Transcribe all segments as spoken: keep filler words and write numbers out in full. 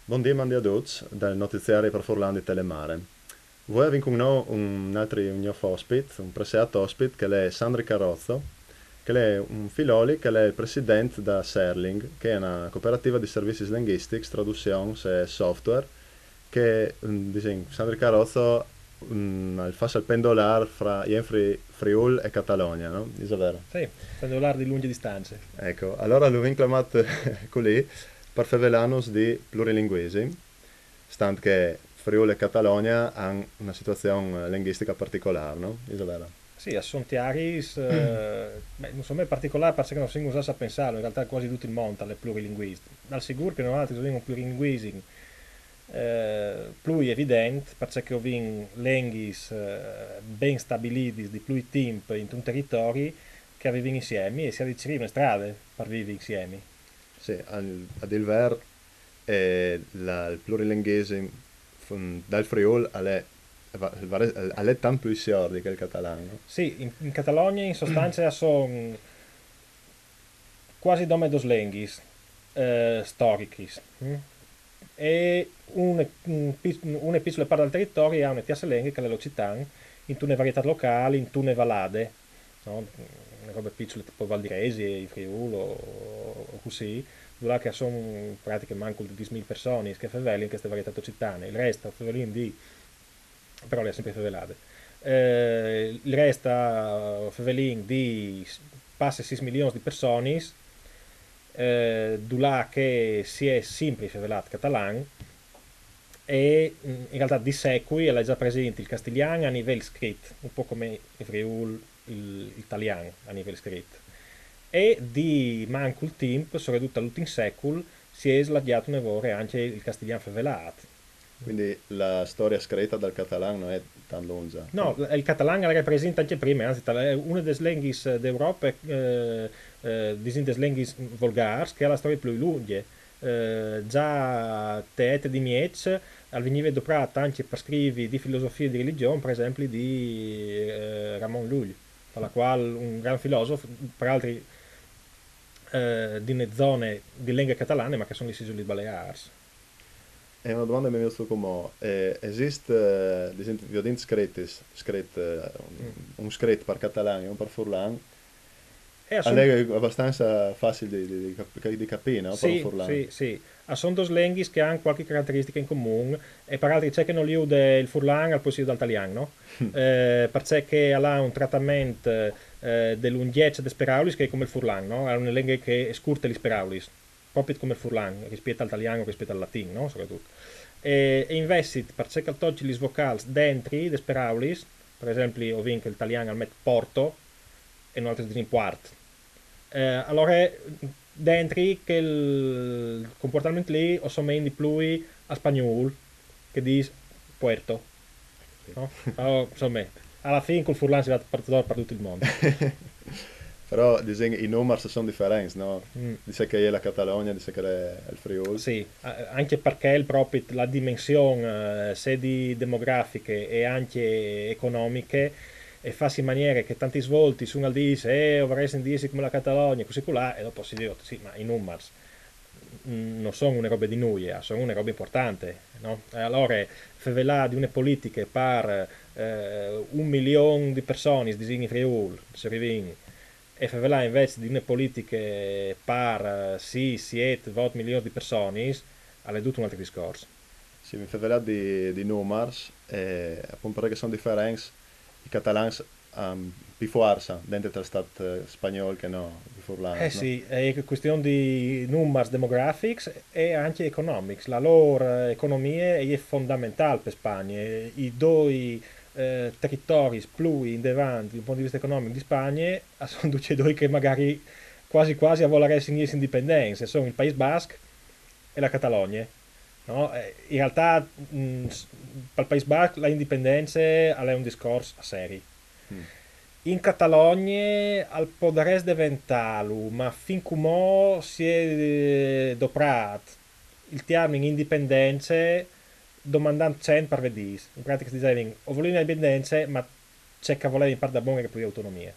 Bundì, mandi a ducj dal notiziari par furlan di Telemare. Vuê o vin cun nô un altri, un gnûf ospit, un preseât ospit, che al è Sandri Carrozzo, che al è un filolog, che al è il president da Serling, che e je una cooperativa di servizis lenghjistics, traduzions e software, che, mm, disìn, Sandri Carrozzo, mm, al fâs il pendolâr fra jenfri Friûl e Catalogna, no? Isal vêr? Sì, pendolâr di lungje distance. Eco, alore lu vin clamât culì par fevelânus di plurilinguisim, stant che Friûl e Catalogna a àn una situazion lenghjistica particolâr, no? Isal vêr? Sì, a son tiaris, eh, beh, no son mai particolârs parcè che no sin usâts a pensâlu, in realtât cuasi dut il mont al è plurilinguist. Dal sigûr che noaltris o vin un plurilinguisim eh, plui evident, parcè che o vin lenghis, eh, ben stabilidis di plui timp intun teritori che a vivin insiemi e si à di cirî une strade par vivi insiemi. Sì, al, a dî il vêr, eh, la, il plurilinguisim fun-, dal Friûl al è, al è tant plui siôr di chel catalan, no? Sì, in, in Catalogna in sostance a son cuasi dome dôs lenghis, eh, storichis, mm? E une, un piç-, une piçule part dal teritori e à une tiarse lenghe, che al è l'ocitan, intune varietât locâl, intune valade, no? Une robe piçule tipo Val di Resi, in Friûl o, o cussì, dulà che a son in pratiche mancul di dîs mil personis che a fevelin cheste varietât ocitane, il rest a fevelin di però le à simpri fevelade. Eh, il rest a fevelin di s-, passe sîs milions di personis, eh, dulà che si è simpri fevelât catalan, e, mm, in realtât di secui al è za presint il castilian a nivel scrit, un pôc come in Friûl il, il talian a nivel scrit. E di mancul timp, soredut tal ultin secul, si è slatgjât une vore ancje il castilian fevelât. Cuindi la storie scrite dal catalan no je tant lunze. No, il catalan al jere presint ancje prime, anzit, al è une des lenghis di Europe, eh, eh, disìn des lenghis volgârs, che e à la storie plui lungje. Eh, za te Ete di Mieç al vignive doprât ancje par scrivi di filosofie e di religjon, par esempli di, eh, Ramon Llull, par la cuâl un grant filosof, par altri, eh, di une zone di lenghe catalane, ma che a son lis Isulis Baleârs. E une domande che mi ven cumò, eh, esist, eh, disìn, viodint scrits, scrit, eh, un, un scrit par catalan e un par furlan, e a son... Al è abastanze facil di, di, di cap-, di capî, no? Par un furlan. Sì, sì. A son dôs lenghis che a àn cualchi carateristiche in comun, e par altri ce che nol jude il furlan al pues judâ il talian, no? Eh, parcè che al à un tratament, eh, de lungjece des peraulis che e je come il furlan, no? Al è une lenghe che e scurte lis peraulis, propit come il furlan, rispiet al talian o rispiet al latin, no? Soredut. E, e invezit, parcè che al tocje lis vocâls dentri des peraulis, par esempli, o vin che il talian al met porto, e noaltris disìn puart. Eh, alore, dentri chel compuartament li o somein di plui al spagnûl, che dîs puerto. Sì. No? Però, insome, a la fin cul furlan si va par, par dut il mont. Però, disìn, i numars a son diferents, no? Mm. Di ce che e je la Catalogna, di ce che al è il Friûl. Sì, a-, ancje parcè il propit, la dimension, eh, sedi demografiche e ancje economiche, e fâs in maniere che tantis voltis un al dîs, eh, o varessin di jessi come la Catalogna, cussì culà, e dopo si dîs, sì, ma i numars, mm, no son une robe di nuie, a son une robe impuartante, no? E alore fevelâ di une politiche par, eh, un milion di personis, disìn in Friûl, se o rivìn, e fevelâ invezit di une politiche par, eh, sîs, siet, vot milions di personis, al è dut un altri discors. Sì, vin fevelât di, di numars, e apont parcè che a son diferents, i catalans a àn pi fuarça dentri tal stât, eh, spagnôl che no i furlans, no? Eh sì, e je cuestion di numars demografics e ancje economics. La lôr, eh, economie e je fondamentâl pe Spagne. I doi, eh, teritoris plui indevant di un pont di viste economic di Spagne a son ducj e doi che magari cuasi cuasi a volaressin jessi indipendents, a son il Paîs Basc e la Catalogne, no? Eh, in realtât, mm, s-, pal Paîs Basc la indipendence al è un discors seri. Mm. In Catalogne al podarès deventâlu, ma fin cumò si è, eh, doprât il tiermin indipendence domandant cent par vê dîs. In pratiche si disevin: o volìn la indipendence, ma ce che a volevin pardabon al jere plui autonomie.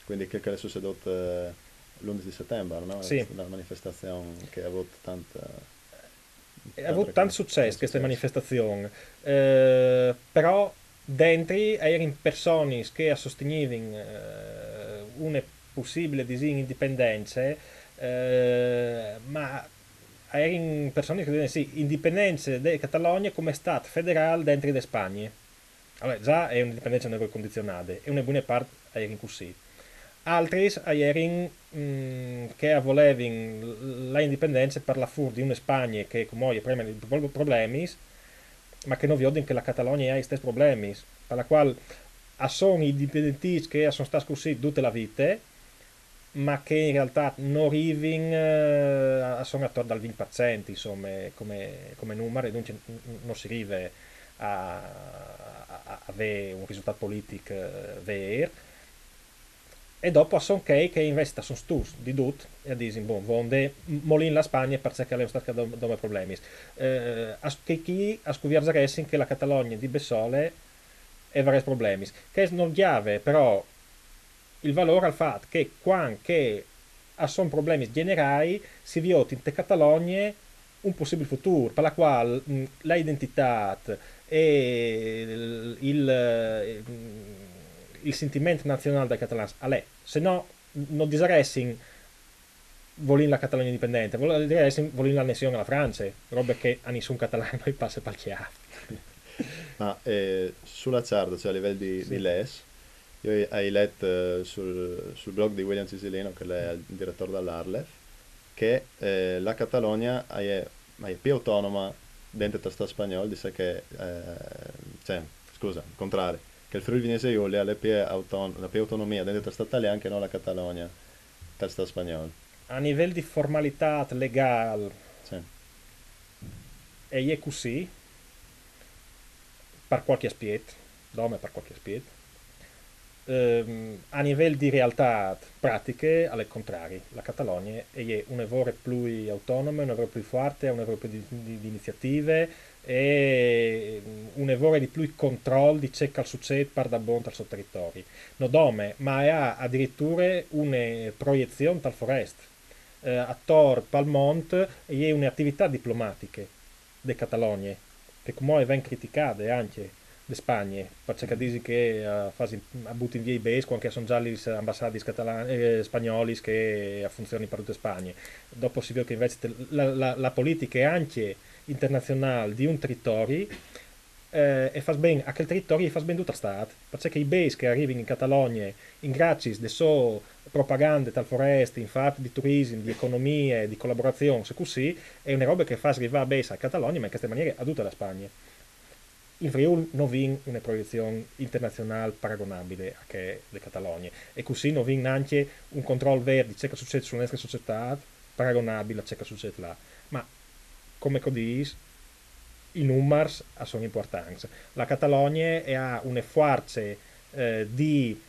Quindi chel che al è sucedût, eh, l'undis di setembar, no? Sì. La manifestazion che e à vût tant... E à vût tant sucès cheste manifestazion, eh, però dentri a jerin personis che a sostignivin, eh, une pussibile, disìn, indipendence, eh, ma a jerin personis che a disevin: sì, indipendence de Catalogne come stât federâl dentri de Spagne. Alora, za e je une indipendence une vore condizionade, e une buine part a jerin cussì. Altris a jerin, mm, che a volevin l-, la indipendence par la fûr di une Spagne che cumò e à prime di pro-, problemis, ma che no viodin che la Catalogne e à i stes problemis, par la cuâl a son i indipendentîts che a son stâts cussì dute la vite, ma che in realtât no rivin, eh, a son ator dal vint par cent, insome, come, come numar, e duncje n-, n-, no si rive a, a, a vê un risultât politic, eh, vêr. E dopo a son chei che invezit a son stûfs di dut e a disin: bon, vonde, m-, molìn la Spagne parcè che a son stâts dome problemis. Eh, a s-, che chi a scuvierzaressin che la Catalogne di bessole e varès problemis. Chest nol gjave però il valôr al fat che cuant che a son problemis gjenerâi si viôt inte Catalogne un pussibil futûr, par la cuâl, mm, la identitât e il, il, mm, il sintiment nazionâl dai catalans al è, se no no disaressin volìn la Catalogne indipendente, vol-, disaressin volìn la anesion a la France, robe che a nissun catalan no i passe pal cjâf. Ma, eh, su la cjarde, cioè a livel di, sì, di lès, jo o ai let, eh, sul, sul blog di William Cisilino, che al è il diretôr da l'ARLeF, che, eh, la Catalogne e je, e je plui autonome dentri tal stât spagnôl, di ce che, eh, cioè, scusa, al contrari, che il Friuli Vignesie Julie al à plui auton-, al à plui autonomie dentri tal stât talian che no la Catalogne tal stât spagnôl. A nivel di formalitât legâl, sì, e je cussì, par cualchi aspiet, dome par cualchi aspiet. Ehm, a nivel di realtât pratiche al è il contrari. La Catalogne e je une vore plui autonome, une vore plui fuarte, une vore plui di, di, di iniziative e une vore di plui control di ce che al sucêt pardabon tal so teritori. No dome, ma e à adiriture une proiezion tal forest. Eh, ator pal mont e je une ativitât diplomatiche de Catalogne, che cumò e ven criticade ancje de Spagne, parcè che a disin che, eh, a fasin, a butin vie i bêçs, cuant che a son za lis ambassadis catalan-, eh, spagnolis che a funzionin par dute Spagne. Dopo si viôt che invezit la, la, la politiche ancje internazionâl di un teritori, eh, e fâs ben a chel teritori e fâs ben dut al stât, parcè che i bêçs che a rivin in Catalogne in graciis de sô propagande tal forest, in fat di turisim, di economie, di colaborazions e cussì, e je une robe che e fâs rivâ bêçs a Catalogne, ma in cheste maniere a dute la Spagne. In Friûl no vin une proiezion internazionâl paragonabile a chê de Catalogne, e cussì no vin nancje un control vêr di ce che al sucêt su nestre societât paragonabil a ce che al sucêt là. Ma, come che o dîs, i numars a son impuartants. La Catalogne e à une fuarce, eh, di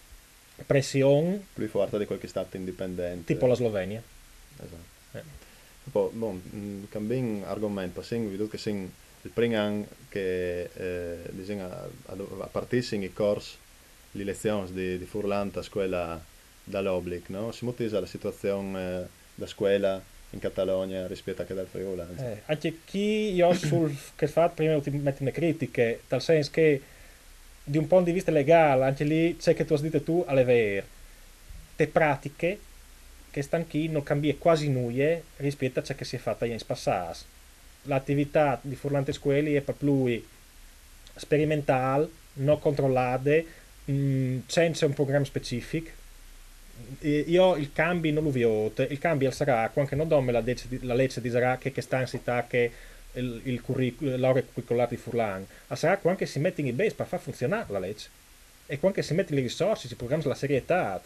pression. Plui fuarte di cualchi stât indipendent. Tipo la Slovenie. Esat. Eh. Po, bon, mm, cambìn argoment, passìn, viodût che o sin il prin an che, eh, disìn, a, a, a partissin i cors, lis lezions di, di furlan a scuele dal oblic, no? Cemût ise la situazion, eh, da scuele in Catalogne rispiet a chê dal Friûl, anzit? Eh, ancje chi jo sul f-, chest fat prime o ti-, metìn une critiche, tal sens che di un pont di viste legâl, ancje li ce che tu âs dite tu al è vêr. Te pratiche, chest an chi nol cambie cuasi nuie rispiet a ce che si è fat i agns passâts. La ativitât di furlan te scuele e je par plui sperimentâl, no controlade, mm, cence un program specific. E jo il cambi no lu viôt, il cambi al sarà cuant che no dome la leç di-, la leç disarà che chest an si tache il, il curric-, la ore curricolâr di furlan, al sarà cuant che si metin i bêçs par fâ funzionâ la leç e cuant che si metin lis risorsis, i programs, la serietât.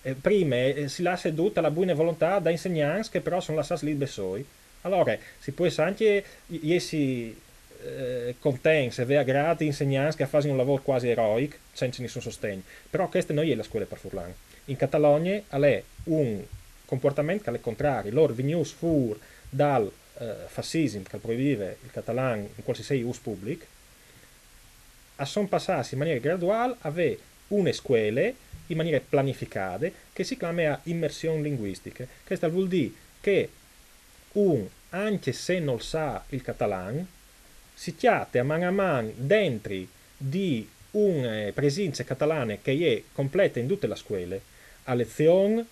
E prime, eh, si lasse dut a la buine volontât dai insegnants che però a son lassâts lì bessôi. Alore, si pues ancje jessi eh, contents e vê agrât insegnants che a fasin un lavôr cuasi eroic, cence nissun sostegn. Però cheste no je la scuele par furlan. In Catalogne al è un compuartament che al è contrari. Lôr, vignûts fûr dal, eh, fassisim che al proibive il catalan in cualsisei ûs public, a son passâts in maniere graduâl a vê une scuele in maniere planificade che si clame a immersion linguistiche. Chest al vûl dî che un, ancje se nol sa il catalan, si cjate a man a man dentri di une presince catalane che e je complete in dute la scuele, a lezion,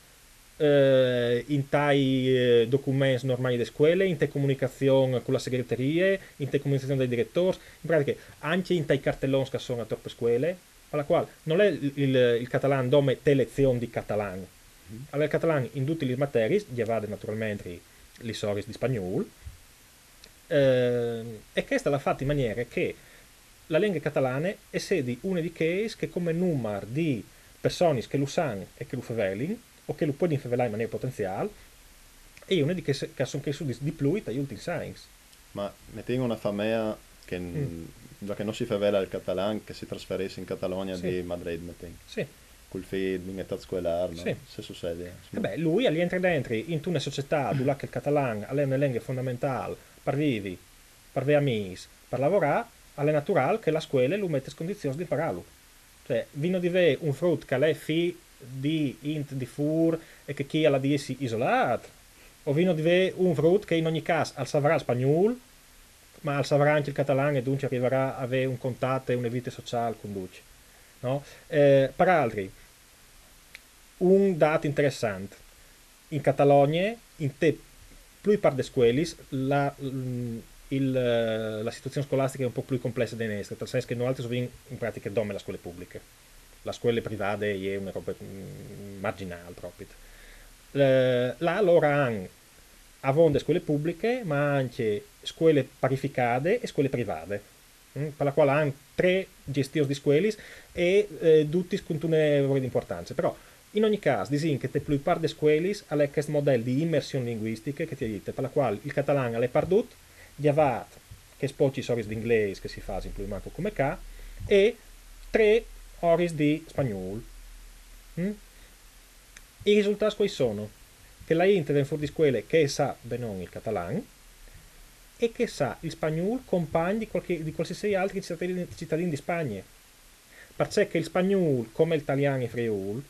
eh, intai, eh, documents normâi de scuele, inte comunicazion cu la segreterie, inte comunicazion dai diretôrs, in pratiche ancje intai cartelons che a son ator pe scuele, par la cuâl nol è il, il, il catalan dome te lezion di catalan, al è il catalan in dutis lis materiis, gjavade naturalmentri lis oris di spagnûl, eh, e chest al à fat in maniere che la lenghe catalane e sedi une di chês che come numar di personis che lu san e che lu fevelin, o che lu puedin fevelâ in maniere potenziâl, e je une di chês che a son cressudis di plui tai ultins agns. Ma metìn une famee che, mm, che no si fevele il catalan, che si trasferìs in Catalogna, sì, di Madrid, metìn. Sì. Cul fi in etât scuelâr, no? Sì. Ce sucedial? E ben, lui al jentre dentri intune societât dulà che il catalan al è une lenghe fondamentâl par vivi, par vê amîs, par lavorâ, al è naturâl che la scuele lu mete in condizions di imparâlu. Cioè, vino di vê un frut che al è fi di int di fûr e che chi al à di jessi isolât, o vino di vê un frut che in ogni câs al savarà spagnûl, ma al savarà ancje il catalan e duncje al rivarà a vê un contat e une vite sociâl cun ducj. No? Eh, par altri, un dât interessant. In Catalogne, inte plui part des scuelis, la, il, la situazion scolastiche e je un pôc plui complesse de nestre, tal sens che noaltris o vin in pratiche dome la scuele publiche. La scuele privade e je une robe, mm, marginâl propit. Eh, là alore a àn avonde scuele publiche, ma ancje scuele parificade e scuele privade, mm, par la cuâl a àn trê gjestions di scuelis e, eh, dutis cuntune vore di impuartance. Però, in ogni câs, disìn che te plui part des scuelis al è chest model di immersion linguistiche che ti ai dit, par la cuâl il catalan al è pardut, gjavât chês pocjis oris di inglês che si fasin plui o mancul come ca, e trê oris di spagnûl. Mm? I risultâts cuâi sono? Che la int e ven fûr di scuele che e sa benon il catalan e che e sa il spagnûl compagn di cualchi, di cualsisei altri citadin, citadin di Spagne. Parcè che il spagnûl, come il talian in Friûl,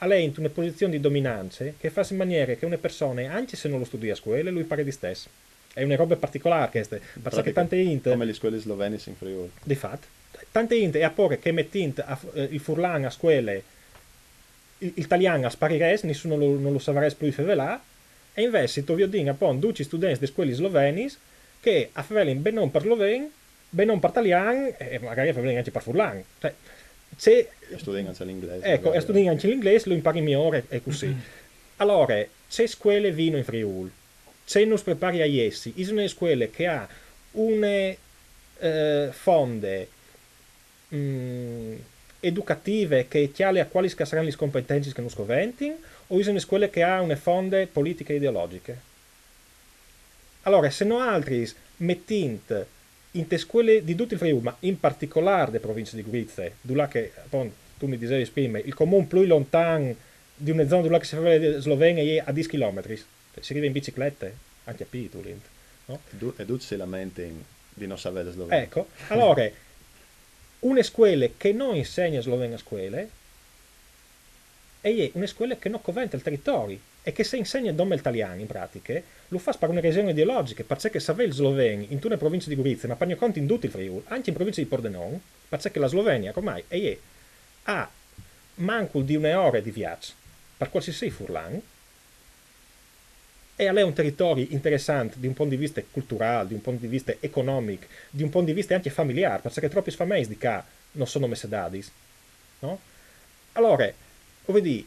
al è intune posizion di dominance che e fâs in maniere che une persone, ancje se no lu studie a scuele, lu impare distès. E je une robe particolâr cheste, parcè che tante int... Come lis scuelis slovenis in Friûl. Di fat, tante int e à pôre che metint a f-, eh, il furlan a scuele, il, il talian al sparirès, nissun no lu, no lu savarès plui fevelâ, e invezit o viodìn apont ducj i students des scuelis slovenis che a fevelin benon par sloven, benon par talian, e magari a fevelin ancje par furlan. Cioè, ce... E a studin ancje l'inglês, eco, magari. E a studin ancje l'inglês, lu imparin miôr e cussì. Alore, ce scuele vino in Friûl? Ce nus prepari a jessi? Ise une scuele che e à une, eh, fonde, mm, educative che e cjale a cualis che a saran lis competencis che nus coventin, o ise une scuele che e à une fonde politiche e ideologjiche? Alore, se noaltris metìn inte scuele di dut il Friûl, ma in particolâr de provincie di Gurize, dulà che, apont, tu mi disevis prime, il comun plui lontan di une zone dulà che si fevele sloven e je a dîs chilometris. Cioè, si rive in biciclete, ancje a pît, volint, no? Du-, e ducj si lamentin di no savê sloven. Eco, alore, une scuele che no insegne sloven a scuele, e je une scuele che no covente al teritori, e che se e insegne dome il talian, in pratiche, lu fâs par une reson ideologjiche, parcè che savê il sloven intune provincie di Gurize, ma par gno cont in dut il Friûl, ancje in provincie di Pordenon, parcè che la Slovenie, ormai, e je a mancul di une ore di viaç, par cualsisei furlan, e al è un teritori interessant di un pont di viste culturâl, di un pont di viste economic, di un pont di viste ancje familiâr, parcè che tropis fameis di ca no sono messedadis, no? Alore, o vûl dî,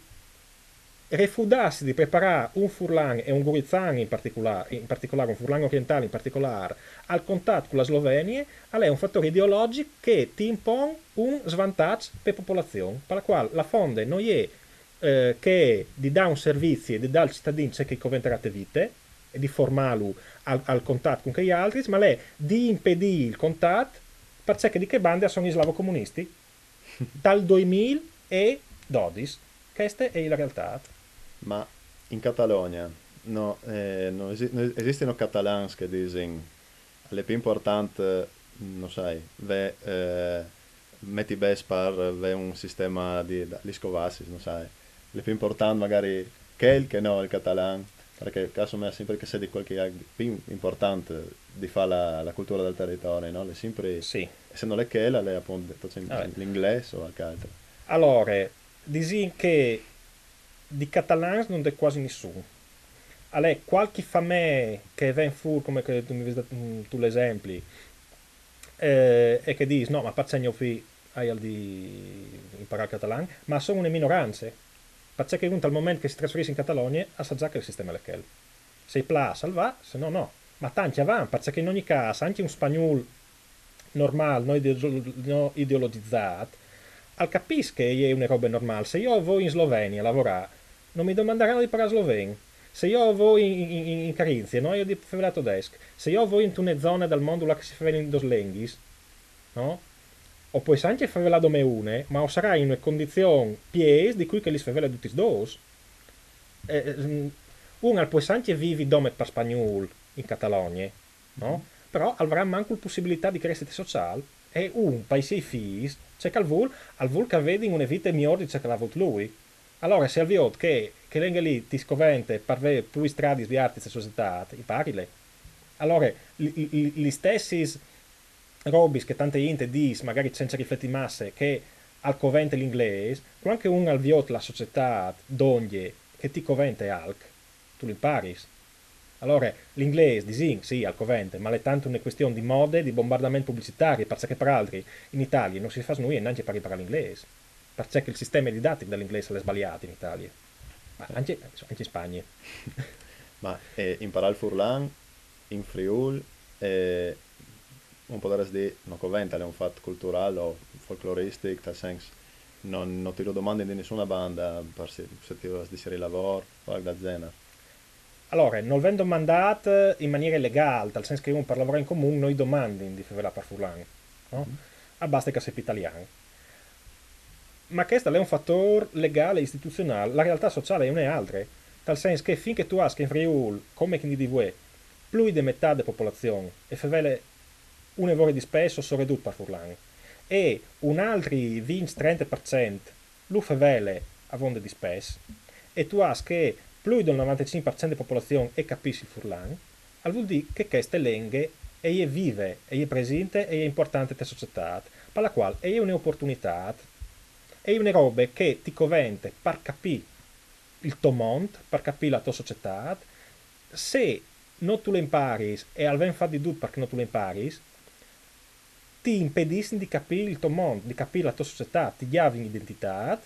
refudâsi di preparâ un furlan e un gurizan in particolâr, in particolâr un furlan orientâl in particolâr, al contat cu la Slovenie, al è un fator ideologjic che ti impon un svantaç pe popolazion, par la cuâl la fonde no je, eh, chê di dâ un servizi e di dâ al citadin ce che i coventarà te vite, di formâlu al, al contat cun chei altris, ma al è di impedî il contat, parcè che di chê bande a son i slavocomunisti, tal doimildodis. Cheste e je la realtât. Ma in Catalogna no, eh, no esi- no esistino catalans che disin al è plui important, no sai, vê, eh, meti bêçs par vê un sisteme di, di, lis covassis, no sai. Al è plui important magari chel che no il catalan, parcè che al somee simpri che al sedi cualchi alc di plui important di fâ la, la culture dal teritori, no? Al è simpri, Sì. Se nol è chel, al è apont Vabbè. l'inglês o alc altri. Alore, disìn che di catalans no 'nd è cuasi nissun. Al è cualchi famee che e ven fûr, come che tu mi vês dât, mm, tu l'esempli, eh, e che e dîs: «No, ma parcè gno fi aial di imparâ il catalan?» Ma a son une minorance, parcè che un tal moment che si trasferìs in Catalogne al sa za che il sisteme al è chel. Se i plâs al va, se no no. Ma tancj a van, parcè che in ogni câs ancje un spagnûl normâl, no, ideo- no ideologizât, al capìs che e je une robe normâl. Se jo o voi in Slovenie a lavorâ, no mi domandarano di parlâ sloven. Se jo o voi in, in, in, in Carinzie, no, o ai di fevelâ todesc. Se jo o voi intune zone dal mont là che si fevelin dôs lenghis, no? O pues ancje fevelâ dome une, ma o sarai in une condizion piês di cui che lis fevele dutis dôs. Eh, mm, un al pues ancje vivi dome par spagnûl in Catalogne, no? Però al varà mancul pussibilitât di cressite sociâl, e un, pai siei fîs, ce che al vûl, al vûl che a vedin une vite miôr di ce che al à vût lui. Alore, se al viôt che, che lenghe li ti covente par vê plui stradis viartis te societât, imparile. Alore, li, li, li stessis robis che tante int e dîs, magari cence rifleti masse, che al covente l'inglês, cuant che un al viôt la societât dongje che ti covente alc, tu l'imparis. Alore, l'inglês, disìn, sì, al covente, ma al è tant une cuestion di mode, di bombardament publicitari, parcè che par altri, in Italie, no si fâs nuie nancje par imparâ l'inglês, parcè che il sisteme didatic dal inglês al è sbaliât in Italie. Ma ancje, ancje in Spagne. Ma, eh, imparâ il furlan in Friûl, eh, un podarès dî, no covente, al è un fat culturâl o folcloristic, tal sens, no, no ti lu domandin di nissune bande, par se, se ti vûs dî lavôr o alc dal zenar. Alore, nol ven domandât in maniere legâl, tal sens che un par lavorâ in comun no i domandin di fevelâ par furlan, no? Al baste che al sepi talian. Ma chest al è un fatôr legâl e istituzionâl, la realtât sociâl e je une altre, tal sens che fin che tu âs che in Friûl, come che in dì di vuê, plui de metât de popolazion e fevele une vore di spès o soredut par furlan, e un altri vincj trente par cent lu fevele avonde di spès, e tu âs che plui dal novantecinc par cent de popolazion e capìs il furlan, al vûl dî che cheste lenghe e je vive, e je presinte, e je impuartante te societât, par la cuâl e je une oportunitât, e je une robe che ti covente par capî il to mont, par capî la tô societât. Se no tu le imparis e al ven fat di dut par che no tu le imparis, ti impedissin di capî il to mont, di capî la tô societât, ti gjavin identitât,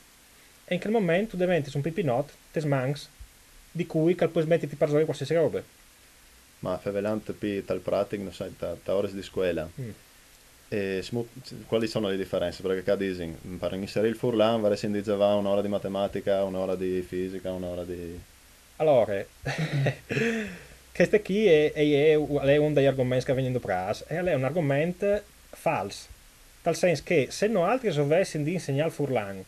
e in chel moment tu deventis un pipinot tes mans di cui che al pues metiti parsore cualsiasi robe. Ma fevelant pi tal pratic, no sai, ta, ta oris di scuele. E smo, cualis sono lis diferencis? Parcè che ca disin, par inserî il furlan varessin di gjavâ une ore di matematiche, une ore di fisiche, une ore di... Alore, cheste chi e, e je, al è un dai argoments che a vegnin doprâts, e al è un argoment fals, tal sens che se noaltris o vessin di insegnâ il furlan,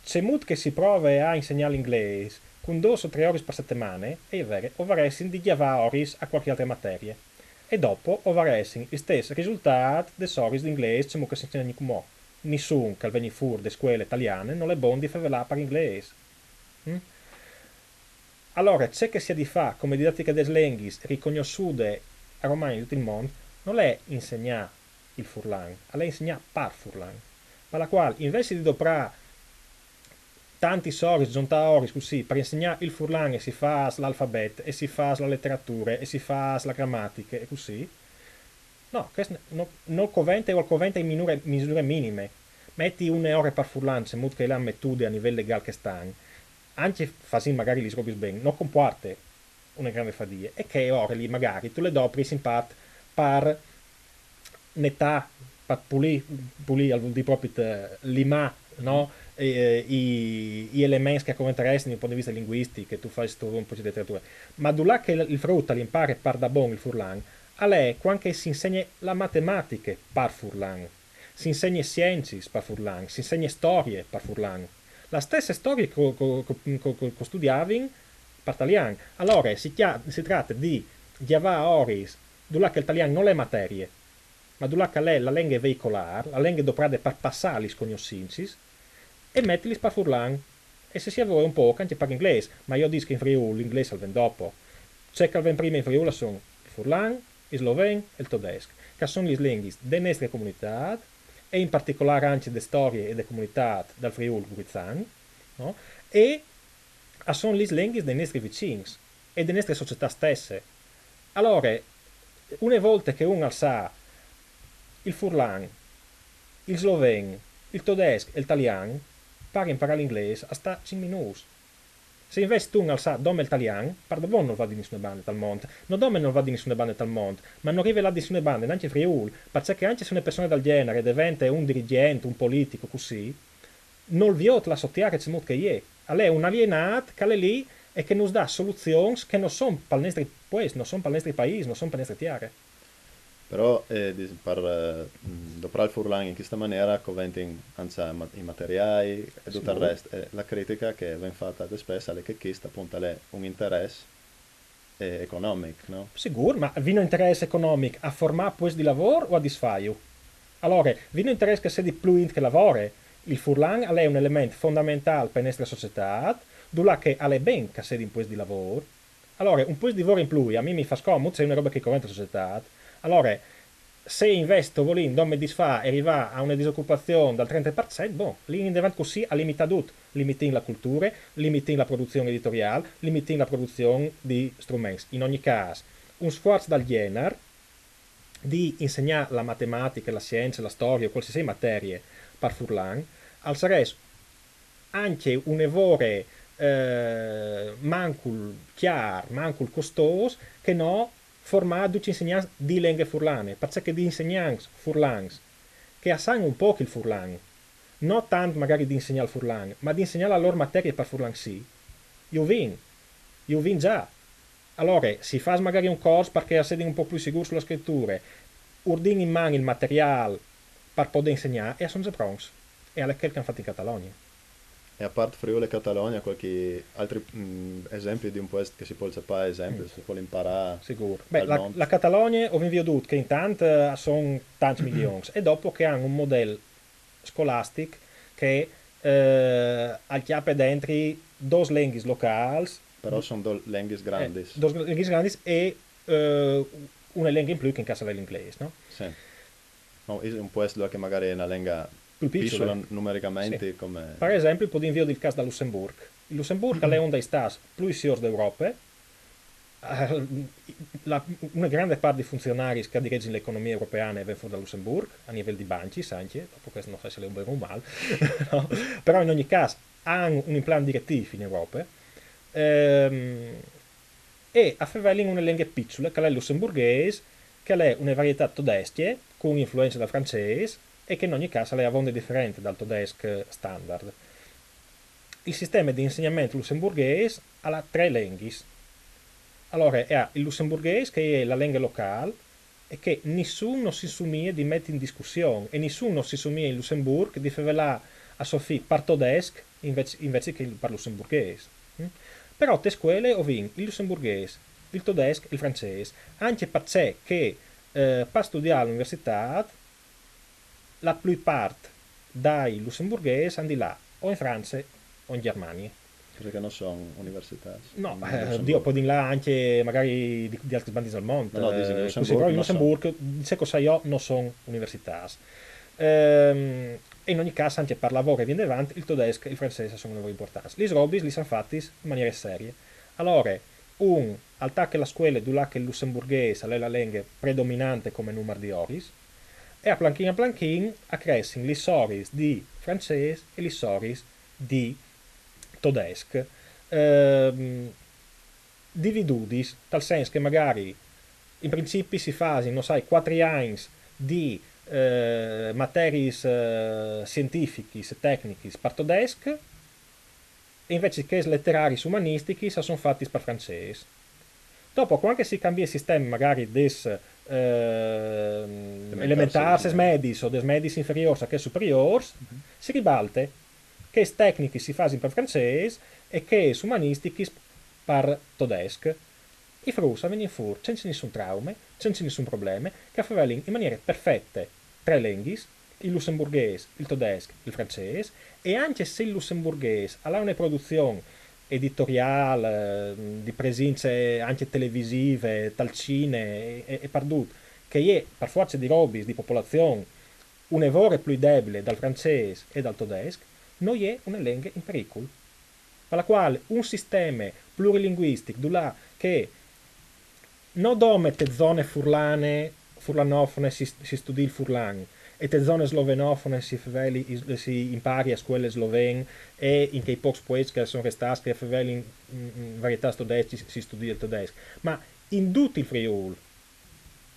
cemût che si prove a insegnâ l'inglês, cun dôs o trê oris par setemane, e je vere, o varessin di gjavâ oris a cualchi altre materie. E dopo o varessin il stes risultât des oris di inglês cemût che si insegnin cumò. Nissun che al vegni fûr de scuele taliane nol è bon di fevelâ par inglês. Mm? Alore, ce che si à di fâ come didatiche des lenghis ricognossude aromai in dut il mont nol è insegnâ il furlan, al è insegnâ par furlan. Par la cuâl, invezit di doprâ tantis oris, zontâ oris cussì, par insegnâ il furlan e si fâs l'alfabet, e si fâs la leterature, e si fâs la gramatiche, e cussì, no, chest no, nol covente o al covente in minure, misure minime. Meti une ore par furlan, cemût che e à metude a nivel legâl chest an, ancje fasint magari lis robis ben, no compuarte une grande fadie. E chê ore li magari tu le dopris in part par netâ, par pulî, pulî al vûl dî propit, eh, limâ no? E, eh, i, i elements che a coventaressero dal punto di vista linguistico, che tu fai sto un po' di letteratura. Ma dulà che il, il frut al impare par da bon il furlan, al è quand che si insegne la matematica par furlan, si insegne scienze par furlan, si insegne storia par furlan. La stessa storia che co, co, co, co studiavin par talian. Allora si, chia, si tratta di giavà oris dulà che il talian non è materia, ma dulà che l'è la lenghe veicolare, la lenghe doprade par passà lis cognoscencis, e metilis par furlan. E se si a vol un po' anche par inglês, ma io dis che in Friul l'inglês al ven dopo. Ciò che al ven prima in Friul son il furlan, il sloven e il todesc, che son lis lenghis de nestre comunità, e in particolare anche de storia e de comunità dal Friul Gurizan, no? E a son lis lenghis dei nestres vicins e de nestre società stesse. Allora, une volte che un al sa il furlan, il sloven, il todesc e il talian, par imparà l'inglês al sta cinc minuts. Se invece tu non al sa dome il talian, par da bon non va di nissune bande tal mont. No dome non va di nissune bande tal mont, ma non rive là di nissune bande, neanche Friul, perché anche se una persona del genere diventa un dirigente, un politico, così, non viot la so tiare cemût che e je. Al è un alienât che al è lì e che nus dà soluzions che no son pal nestri puest, no son pal nestri paîs, no son pa nestre tiare. Però, eh, dis-, par, eh, mm, doprâ il furlan in chesta maniera coventin anzà ma-, i materiâi e dut il rest. E la critica che ven fata despès al è che chest apont al è un interès, eh, economic, no? Sigûr, ma vino interès economic a formâ puest di lavôr o a disfâju? Allora, vino interès che a sedi plui int che a lavore, il furlan al è un element fondamentâl pe nestre societât, dulà che al è ben che a sedi un puest di lavôr. Allora, un puest di lavôr in plui, a mi mi fâs comut, se e je une robe che e covente a la societât. Allora, se invezit o volìn dome disfâ e rivâ a une disocupazion dal trente par cent, bon, lin indevant cussì a limitâ dut, limitìn la culture, limitìn la produzion editoriâl, limitìn la produzion di struments. In ogni câs, un sfuarç dal gjenar di insegnâ la matematiche, la sience, la storie o cualsisei materie par furlan, al sarès anche une vore, eh, mancul cjâr, mancul costôs, che no formâ ducj i insegnants di lenghe furlane, parcè che di insegnants furlans che a san un pôc il furlan, no tant magari di insegnâ il furlan, ma di insegnâ la lôr materie par furlan sì, ju vin, ju vin za. Alore, si fâs magari un cors parcè a sedin un pôc plui sigûrs su la scriture, ur din in man il materiâl par podê insegnâ e a son za pronts. E al è chel che a àn fat in Catalogne. E a part Friûl e Catalogne, cualchi altri, mm, esempli di un puest che si pol cepâ, esempli, si pol imparâ? Sigûr. Beh, la, la Catalogne o vin viodût che intant, eh, a son tancj milions e dopo che a àn un model scolastic che, eh, al cjape dentri dôs lenghis locâls. Però son dôs lenghis grandis. Eh, dôs lenghis grandis e, eh, une lenghe in plui che in câs al è l'inglês, no? Sì. No, un puest dulà che magari e je une lenghe plui piçule, piçule numericamente, sì. Come... Par esempli, podìn viodi il câs dal Lussemburc. Il Lussemburc al è un dai stâts plui siôrs d'Europe, eh, la, une grande part dai funzionaris che a diregjin la economie europeane a ven fûr dal Lussemburc, a nivel di bancis anche, dopo chest no sai se al è un ben o un mâl, no? Però in ogni câs a àn un implant diretîf in Europe, ehm, e a fevelin une lenghe piçule, che al è il lussemburghês, che al è une varietât todescje, cun influence dal francês, e che in ogni câs al è avonde diferente dal todesc standard. Il sisteme di insegnament lussemburghês al à trê lenghis. Alore, e à il lussemburghês, che e je la lenghe locâl, e che nissun no si sumie di meti in discussion, e nissun no si sumie in Lussemburc di fevelâ a so fi par todesc invezit, invezit che par lussemburghês. Mm? Però te scuele o vin il lussemburghês, il todesc e il francês, anche parcè che, eh, par studiâ a la universitât, la plui part dai lussemburghês a àn di lâ o in France o in Gjermanie. Parcè che no son universitâts. No, eh, Dio, podìn lâ anche magari di, di altris bandis dal mont. No, no, eh, cusì, però in Lussemburc, di ce che o sai jo, no son universitâts. Ehm, e in ogni câs, anche par lavôr e vie indevant, il todesc e il francês a son une vore impuartants. Lis robis lis àn fatis in maniere serie. Alore, un al tache la scuele dulà che il lussemburghês al è la lenghe predominante come numar di oris, e a planchin a planchin a cressin lis oris di francês e lis oris di todesc, ehm, dividudis, tal sens che magari in principi si fasin, no sai, cuatri agns di, eh, materiis, eh, sientifichis e tecnichis par todesc, e invezit chês leteraris umanistichis a son fatis par francês. Dopo, cuant che si cambie il sisteme magari des, eh, Elementârs, elementârs, sì. Medis o des medis inferiôrs a chês superiôrs, si ribalte, chês tecnichis si fasin par francês e chês umanistichis par todesc. I fruts a vegnin fûr cence nissun traume, cence nissun probleme, che a fevelin in maniere perfete trê lenghis, il lussemburghês, il todesc, il francês, e ancje se il lussemburghês al à une produzion editoriâl, eh, di presince ancje televisive, tal cine e, e, e pardut, che e je par fuarce di robis di popolazion une vore plui debile dal francês e dal todesc, no je une lenghe in pericul. Par la cuâl un sisteme plurilinguistic dulà che no dome te zone furlane, furlanofone si, si studii il furlan, e te zone slovenofone si feveli, si impari a scuele sloven, e in chei pôcs puescj che a son restâts che a fevelin, mm, mm, varietâts todescjis si studii il todesc. Ma in dut il Friûl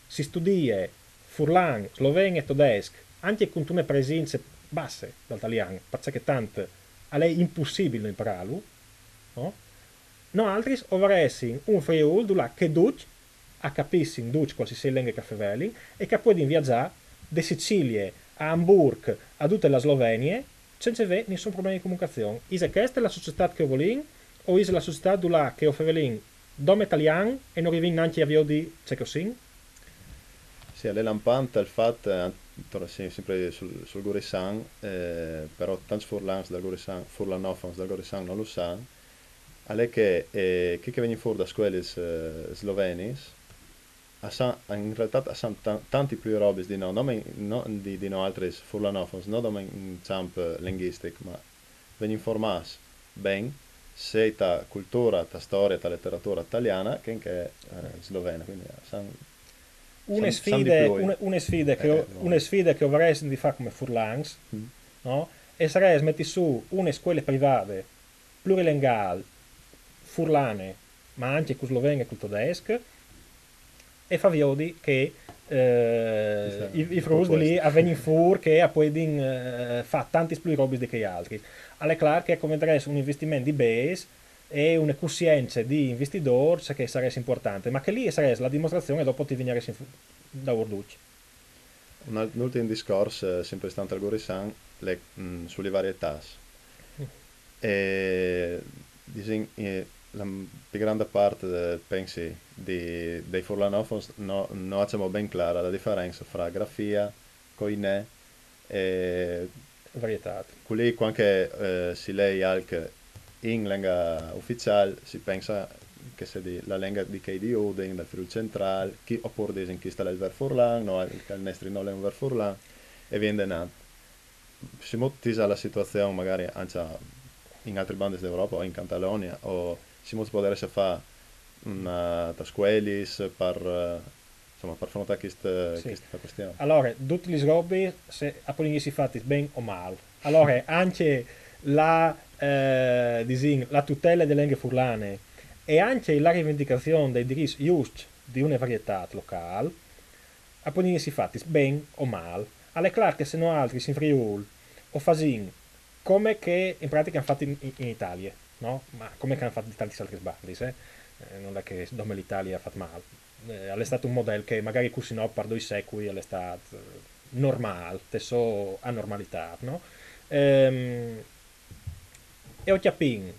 si studie furlan, sloven e todesc, ancje cuntune presince basse dal talian, parcè che tant al è impussibil no imparâlu, no? Noaltris o varessin un Friûl dulà che ducj a capissin ducj cualsisei lenghe che a fevelin e che a puedin viazâ de Sicilie a Amburc a dute la Slovenie cence vê nissun probleme di comunicazion. Ise cheste la societât che o volìn o ise la societât dulà che o fevelin dome talian e no rivìn nancje a viodi ce che o sin? Sì, al è lampant il fat, eh, tor-, sì, simpri sul, sul Gurisan, eh, però tancj furlans dal Gurisan, furlanofons dal Gurisan no lu san, al è che, eh, chei che a vegnin fûr da scuelis, eh, slovenis, a san, in realtât a san tan-, tantis plui robis di nô, no, ma in, no, di, di noaltris furlanofons, no dome in cjamp lenghjistic, ma a vegnin formâts ben, sei ta culture, ta storie, ta leterature taliane, che in chê, eh, slovene, cuindi a san, Une san, san di sfide, plui. une, une sfide che Eh, o, eh, no. Une sfide che o varessin di fâ come furlans, Mm. no? E sarès meti sù une scuele privade plurilengâl furlane, ma ancje cul sloven e cul todesc, e fâ viodi che, eh, Cheste i, i e fruts di li proposte. a vegnin fûr che a puedin, eh, fâ tantis plui robis di chei altris. Al è clâr che a covendrès un investiment di bêçs e une cussience di investidôrs che e sarès impuartante, ma chê li e sarès la dimostrazion e dopo ti vignaressin fûr daûr ducj. Un al-, un ultin discors, eh, simpri stant al Gurisan, le, mm, su li varietâts. E, disìn, eh, la m-, plui grande part, eh, pensi, di, dai furlanofons no, no à cemût ben clâr la diference fra grafie, coinè e Varietât. Culì, cuant che, eh, si lei alc in lenga uficiâl, si pense che e sedi la lenga di chei di Udin, dal Friûl centrâl, chi, opûr disin: chist al è il vêr furlan, no, il, il nestri nol è un vêr furlan, e vie indenant. Cemût ise la situazion magari ancje in altris bandis di Europa o in Catalonie, o cemût si podarès fâ, mm, ta scuelis par, eh, insome, par afrontâ chest, Sì. cheste cuestion? Alore, dutis lis robis a podin jessi fatis ben o mâl. Alore, ancje la, eh, disìn, la tutele de lenghe furlane e ancje la rivendicazion dai dirits juscj di une varietât locâl a podin jessi fatis ben o mâl. Al è clâr che se noaltris in Friûl o fasìn come che in pratiche a àn fat in, in, in Italie, no? Ma come che a àn fat di tantis altris bandis, eh? Eh, nol è che dome la Italie e à fat mâl. Eh, al è stât un model che magari cussì no par doi secui al è stât, eh, normâl, te sô anormalitât, no? Ehm, e o cjapìn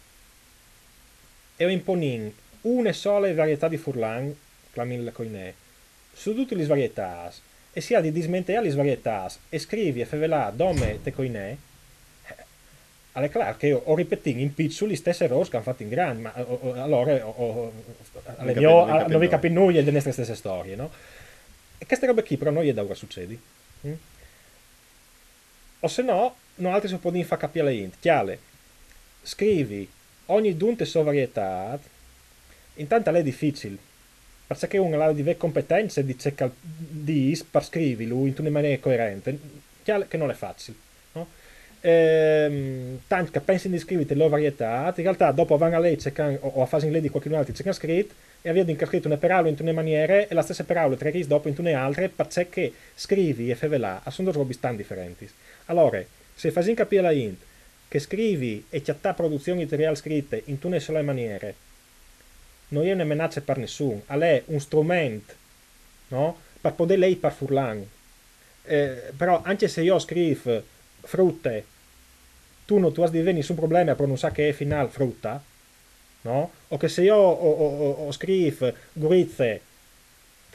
e o imponìn une sole varietât di furlan, clamìnle coinè, su dutis lis varietâts, e si à di dismenteâ lis varietâts e scrivi e fevelâ dome te coinè, eh, al è clâr che o, o ripetìn in piçul i stes erôrs che a àn fat in grant, ma, o, o, alore, o, o, al è Capì, miôr, no capì no vin nuie. Capît nuie de nestre stesse storie, no? E cheste robe chi però no je daûr a sucedi. Mm? O se no, noaltris o podìn fâ capî a la int, cjale, scrivi ognidun te sô varietât, intant al è dificil, parcè che un al à di vê competence di ce che al dîs par scrivilu intune maniere coerente, cjale che nol è facil, no? Ehm, tant che a pensin di scrivi te lôr varietât, in realtât dopo a van a lei ce che a àn, o, o a fasin lei di cualchidun altri ce che a àn scrit, e a viodin che a àn scrit une peraule intune maniere e la stesse peraule trê riis dopo intune altre, parcè che scrivi e fevelâ a son dôs robis tant diferentis. Alore, se fasìn capî a la int che scrivi e cjatâ produzion editoriâl scrite intune sole maniere no je une menace par nissun, al è un strument, no? Par podê lei par furlan. Eh, però ancje se jo o scrîf frute, tu no tu âs di vê nissun probleme a pronunçâ chê e finâl fruta, no? O che se jo o, o, o, o scrîf gurize,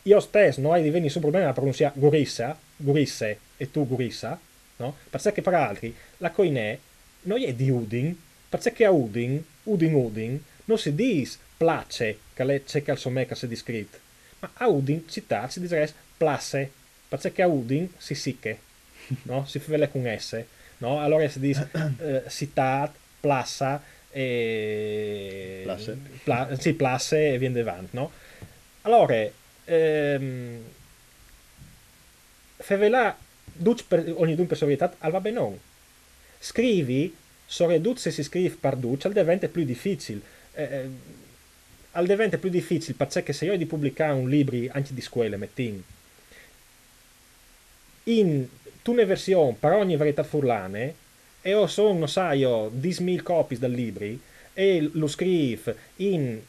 jo stes no ai di vê nissun probleme a pronunçâ gurissa, gurisse, e tu gurissa, no? Parcè che par altri la coinè no je di Udin, parcè che a Udin, Udin Udin, no si dîs place, che al è ce che al somee che al sedi scrit, ma a Udin, citât, si disarès place, parcè che a Udin si siche, no? Si fevele cun esse, no? Alore si dîs, eh, citât, plaça, e... Place. Pla-, sì, place e vie indevant, no? Alore, ehm, fevelâ ducj par, ognidun pe sô varietât, al va benon. Scrivi, soredut se si scrîf par ducj, al devente plui dificil. Eh, eh, al devente plui dificil parcè che se jo o ai di publicâ un libri ancje di scuele, metìn, intune version par ogni varietât furlane, e o son, no sai jo, dîs mil copiis dal libri, e lu scrîf in,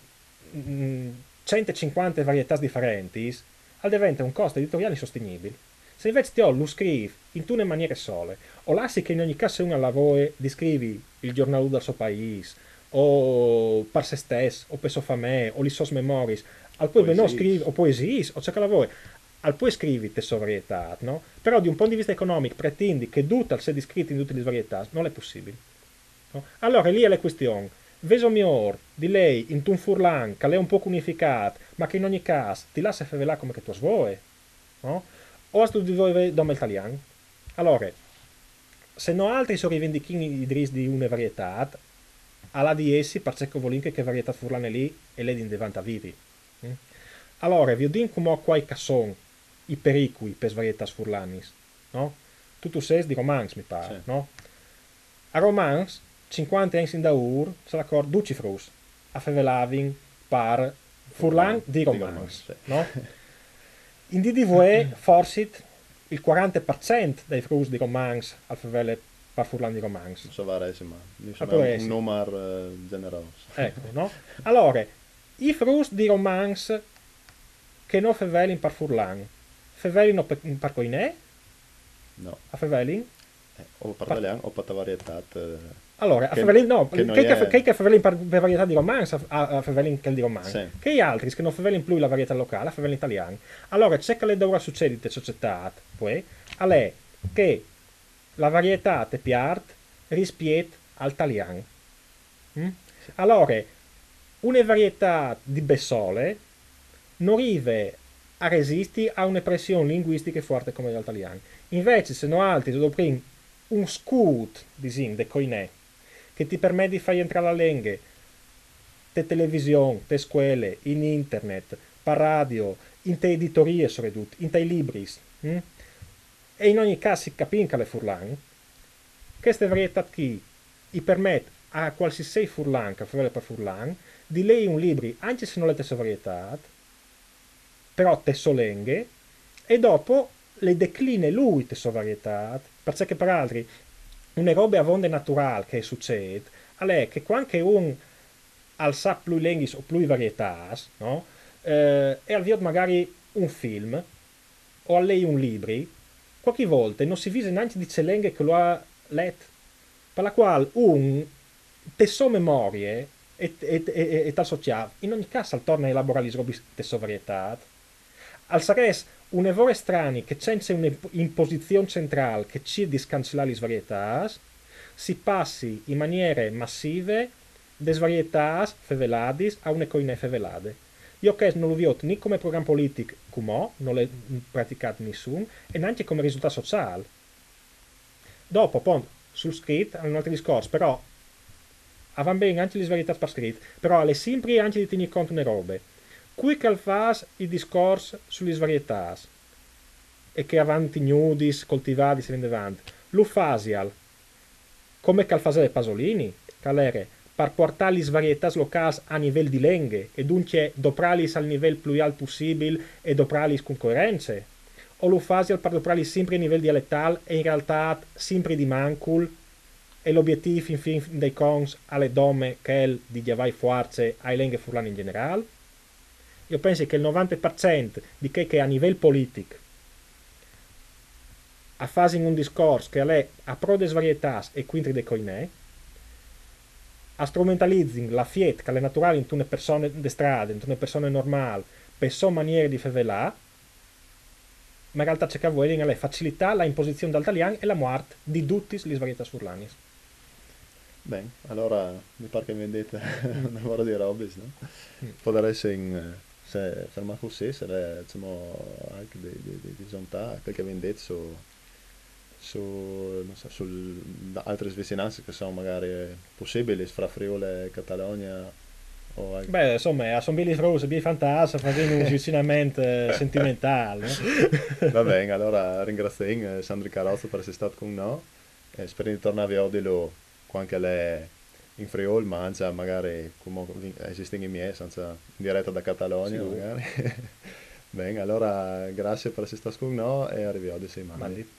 mm, cent e cincuante varietâts diferentis, al devente un cost editoriâl insostenibil. Se invezit jo lu scrîf intune maniere sole, o lassi che in ogni câs se un al à voie di scrivi il gjornâl dal so paîs, o par se stes, o pe sô famee, o lis sôs memoriis, al pues benon scrivi, o poesiis, o ce che al à voie, al pues scrivi te sô varietât, no? Però di un pont di viste economic pretindi che dut al sedi scrit in dutis lis varietâts, nol è pussibil. No? Alore li e je la cuistion: vêso miôr di lei intun furlan che al è un pôc unificât, ma che in ogni câs ti lasse fevelâ come che tu âs voie, no? O âstu di voie dome il talian? Alore, se noaltris o rivindichìn i drits di une varietât, al à di jessi parcè che o volìn che chê varietât furlane li e ledi indevant a vivi. Mm? Alore, viodìn cumò cuâi che a son i pericui pes varietâts furlanis, no? Tu tu sês di Romans, mi pâr, Sì. No? A Romans, cincuante agns indaûr, sês d'acuardi, ducj i fruts a fevelavin par furlan di Romans, sì. No? In dì di vuê, forsit il cuarante par cent dai fruts di Romans al fevele par furlan di Romans. No savarès, ma mi Ah, sembra pues. Un numar, eh, gjenerôs. Eco, no? Alore, i fruts di Romans che no fevelin par furlan, fevelin par, par coinè? No. A fevelin? Eh, o par talian o par varietât. Eh. Alore, a Che, fevelin, no, che no chei che, je- chei che a fevelin par, par varietât di Romans, a, a, a fevelin chel di Romans. Sì. Chei altris che no fevelin plui la varietât locâl, a fevelin talian. Alore, ce che al è daûr a sucedi te societât, pues, al è che la varietât e piart rispiet al talian. Mm? Alore, une varietât di bessole no rive a resisti a une pression linguistiche fuarte come al talian. Invezit, se noaltris o doprìn un scût, disìn, de coinè, che ti permet di fâ jentrâ la lenghe te television, te scuele, in internet, par radio, inte editorie soredut, intai libris, mm? E in ogni câs si capìn che al è furlan, cheste varietât chi i permet a cualsisei furlan che al fevele par furlan di lei un libri, ancje se nol è te sô varietât, però te sô lenghe, e dopo le decline lui te sô varietât, parcè che par altri une robe avonde naturâl che e sucêt al è che cuant che un al sa plui lenghis o plui varietâts, no? Eh, e al viôt magari un film, o al lei un libri, cualchi volte no si vise nancje di ce lenghe che lu à let, par la cuâl un, te sô memorie e, e, e, e, e tal so cjâf, in ogni câs al torne a elaborâ lis robis te sô varietât. Al sarès une vore strani che cence une imp-, imposizion centrâl che cîr di scancelâ lis varietâts, si passi in maniere massive des varietâts feveladis a une coinè fevelade. Jo chest no lu viôt ni come program politic, cumò, nol è praticât nissun, e nancje come risultât sociâl. Dopo, apont, sul scrit al è un altri discors, però a van ben ancje lis varietâts par scrit, però al è simpri ancje di tignî cont une robe. Cui che al fâs i discors su lis varietâts, e che a van tignudis, coltivadis e vie indevant, lu fasial Come che al faseve Pasolini, che al ere par puartâ lis varietâts locâls a nivel di lenghe e duncje doprâlis al nivel plui alt pussibil e doprâlis cun coerence? O lu fasial par doprâlis simpri a nivel dialetâl e in realtât simpri di mancul? E l'obietîf, in fin dai conts, al è dome chel di gjavâi fuarce ae lenghe furlane in gjenerâl? Jo o pensi che il novante par cent di chei che a nivel politic a fasin un discors che al è a pro des varietâts e cuintri dai coinè, a strumentalizin l'afiet che al è naturâl intune persone de strade, intune persone normâl, pe sô maniere di fevelâ, ma in realtât ce che a vuelin al è facilitâ la imposizion dal talian e la muart di dutis lis varietâts furlanis. Ben, alora mi pâr che o vin dit une vore di robis, no? Podaressin, eh, se fermâ cussì, se le, disìn, alc di, di, di, di zontâ, chel che o vin dit su, su, no sai, su, altris visinancis che a son magari pussibilis fra Friûl e Catalogna, o alc... Ben, insome, a son biei fruts, biei fantâfs, a fasìn un visinament, eh, sentimentâl, no? Va ben, alora o ringraziìn, eh, Sandri Carozzo par jessi stât cun nô e o sperìn di tornâ a viodilu cuant che al è in Friûl, ma ancje magari come a esistin i miei, ancje in direte da Catalogna, magari. Ben, alora graciis par jessi stâts cun nô e a riviodisi, mandi.